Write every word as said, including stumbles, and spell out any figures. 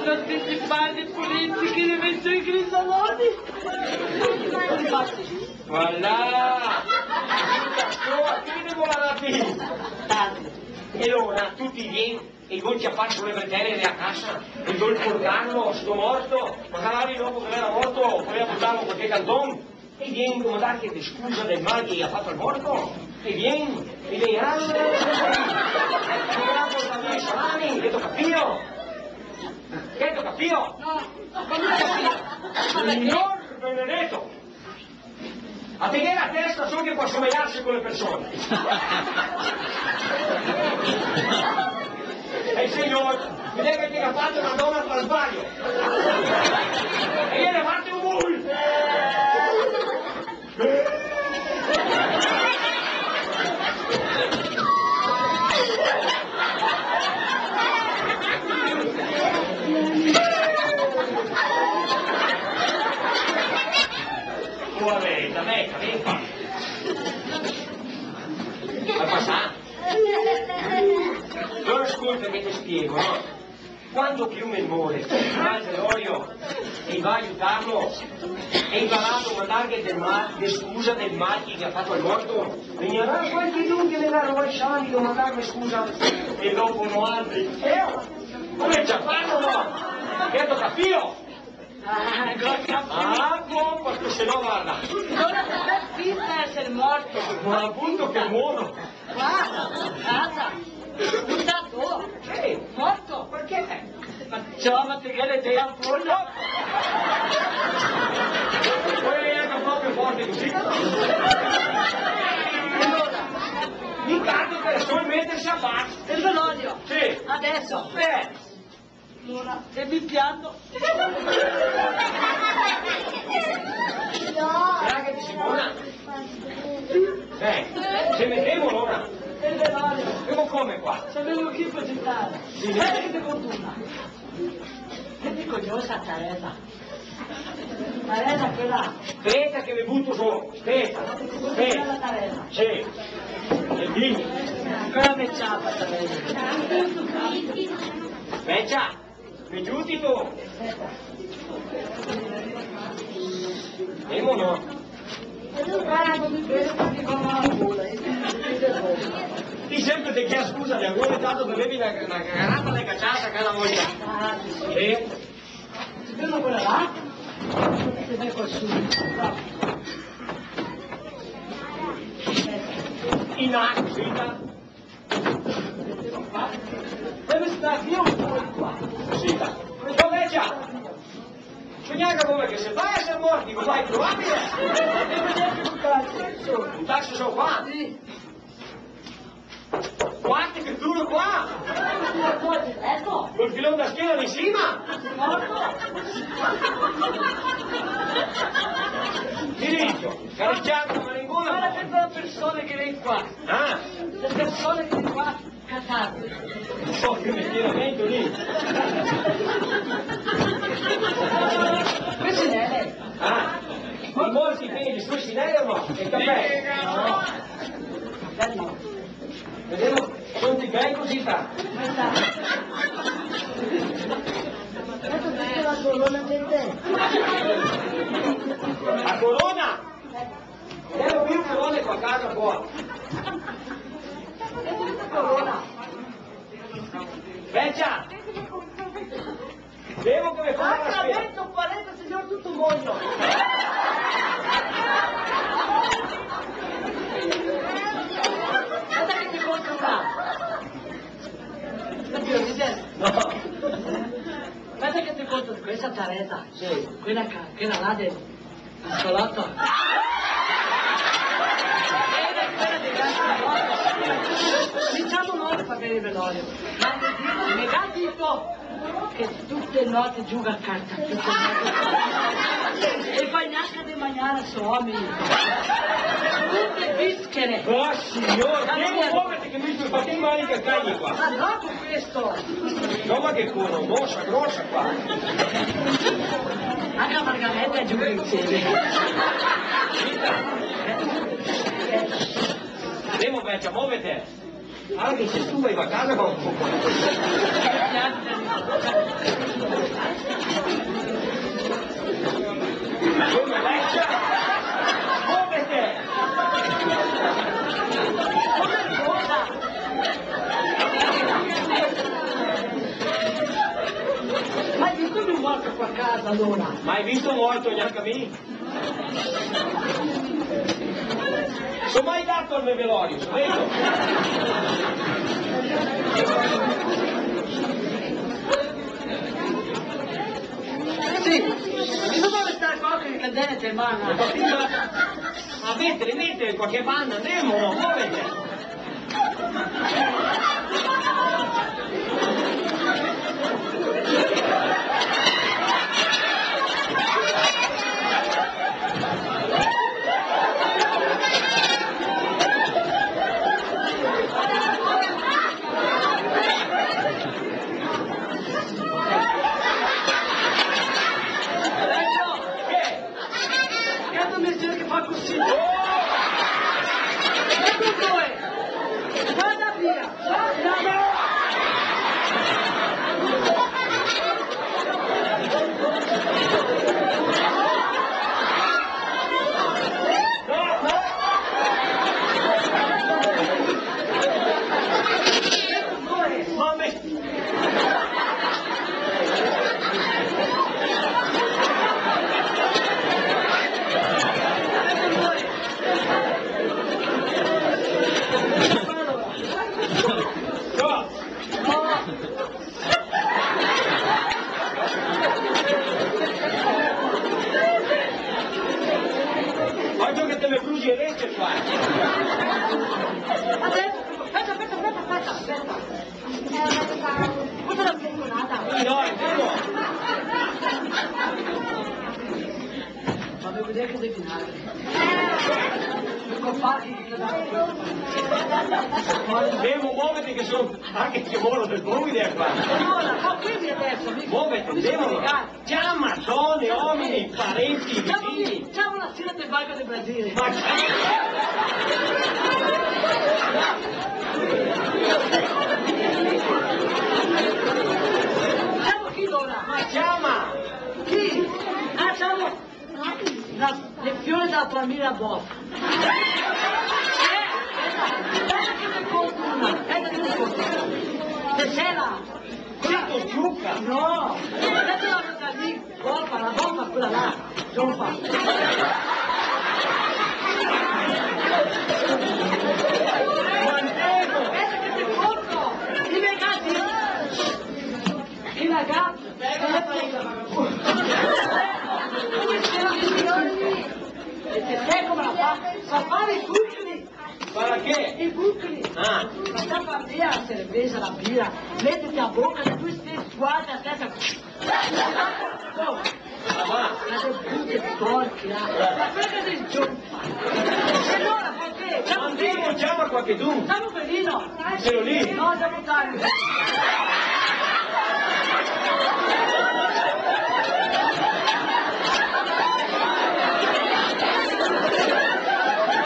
Partecipar de politiche de mettere i cristaloni. Voilà! Ancora, che devo andar via? Tanto. E alora, tuti vien, e i vol ciapar su le bretele dea casa, e i vol portarlo, sto morto, magari dopo che l'era morto, voleva portarlo a qualche canton. E vien, come darghe de scusa del mal che i ga fato al morto? E vien, e vien, ah, che te ga portà via i salami, gheto capìo? Gheto capìo? No, come capìo? Signor benedeto! A tener la testa solo che par somejarse co le persone. E el signor, vedè che el ga fato na dona par sbalio. E ghe ne fate un bul. Poareta, vien qua, vien qua. Vuto pasar? Alora scolta che te spiego, no? Quando che un me more, va al velorio, e i va a aiutarlo, e i va là a domandarghe del mal, de scusa del mal che i ga fato al morto, vegnarà qualchedun che vegnarà a sciami domandarme scusa, e dopo noaltri, eh, come ciaparlo, no? Gheto capìo? Ah, go capìo. Ah, bon, parché se no, varda. Alora te fè finta de eser morto. Ma apunto che moro. Qua, casa, butà. Sì. Morto. Parché? Ma ciò, ma te ghe le dei a fondo. Poi anca un po' più forte così. Alora, mi canto per sol meterse a bas. El velorio? Sì. Adeso? Eh. Alora, e mi pianto. Dai che te si bona? Eh, se metemo alora? El velorio. Femo come qua? Savevo chi cogitare. Sì. Vedi che fortuna. Vedi che cosa, Teresa. Teresa, quela. Speta che me buto su. Speta, speta. Sì. E dimmi. Ancora me ciapa, Teresa. Vecia, me giuti tu? Femo, no? Ti sempre te chiedi scusa, de aver tanto bevevi na, na cagarata de caciasa cada volta. Eh? Vedo quela là? Che ve qua su. In là, cosita. Deve star via un po' di qua. Cosita. Ciò, vecia. Ciò, gnanca come che se fa a eser morti, no vai trovabile. Deve neanche buttarsi, insomma. Buttarsi su qua? Sì. Guarda che duro qua! Eco! Col filon da schena in sima! Diritto, carreggiando, ma ninguna. Guarda che belle persone che vien qua. Ah? Le persone che vien qua, catarro. So che me tira dentro lì. Queste è lei. Ah, ma molti vedi, sul Sinello no, e capelli? No. Vedemo, tuti bei cosita. Aspeta che la corona de te. La corona? Vedemo più corone qua casa qua. Corona. Vecia! Devo che me fa... Ah, una spesa. Dentro quaranta, signor, tuto un mondo. Guarda che ti conto qua. Oddio, che c'è? No. Guarda che ti conto questa Teresa. Sì. Quella ca-, quella là del Salata. Diciamo no, fa bene velorio, ma me ga dito che tute le note gioga a carta, tute le note. E fa gnanca de magnar a so omeni. Tute bischere. Oh, signor, che che mi sto facendo male che cagni qua? Ma dopo questo. No, ma che corona, mosa grosa qua. Anca Margareta è giù insieme. Andemo, vecia, movete. Anca se tu vai a casa, ma un poco. Alora. Mai visto morto gnanca mi? So mai dato al me velorio, so vedo. Sì, bisogna restare qua che le candele te mano. Ma mettere, mettere qualche banda, andemo, no? Muovete. Che? Che altro mestiere che fa così? Che brutto è! Vada via! Vada! Che brutto è! Mamma mia! Guarda che te me bruci le rece qua. Aspetta, aspetta, aspetta, aspetta, aspetta. Questa è una telefonata. No, è vero. Ma devo dire che sei finale. Devo fare che cosa? Devo muovete che sono anche che moro del pomidoro qua. Allora, ma quindi adesso mi... Muovete, mi devo sono legato. Ciama done, omini, parenti, vicini. Ciamo la signora del Banco del Brasile. Ma chi? Ciamo chi ora? Ma ciama! Chi? Ah, ciamo la, le fiore della famiglia Bob. Eh, aspetta, aspetta che te conto una. Aspetta che te conto. Te sela? Questa giuca? No! Aspetta, la cosa lì. Bomba, la bomba, quella là. Bomba. Aspetta che te conto. I ragazzi. I ragazzi. Come se la... E te sai come la fa? Sa fare i bucli. Para che? I bucli. Ah. Ma sa far via la cerveza, la bira, metete a boca, e ti te sguardi a testa. Oh, ma che brute sporche, ah. Ma quella del giorno. E allora, perché? Andemo, ciama qualchedun. Ciamo Benino. Quelo lì? No, siamo tardi.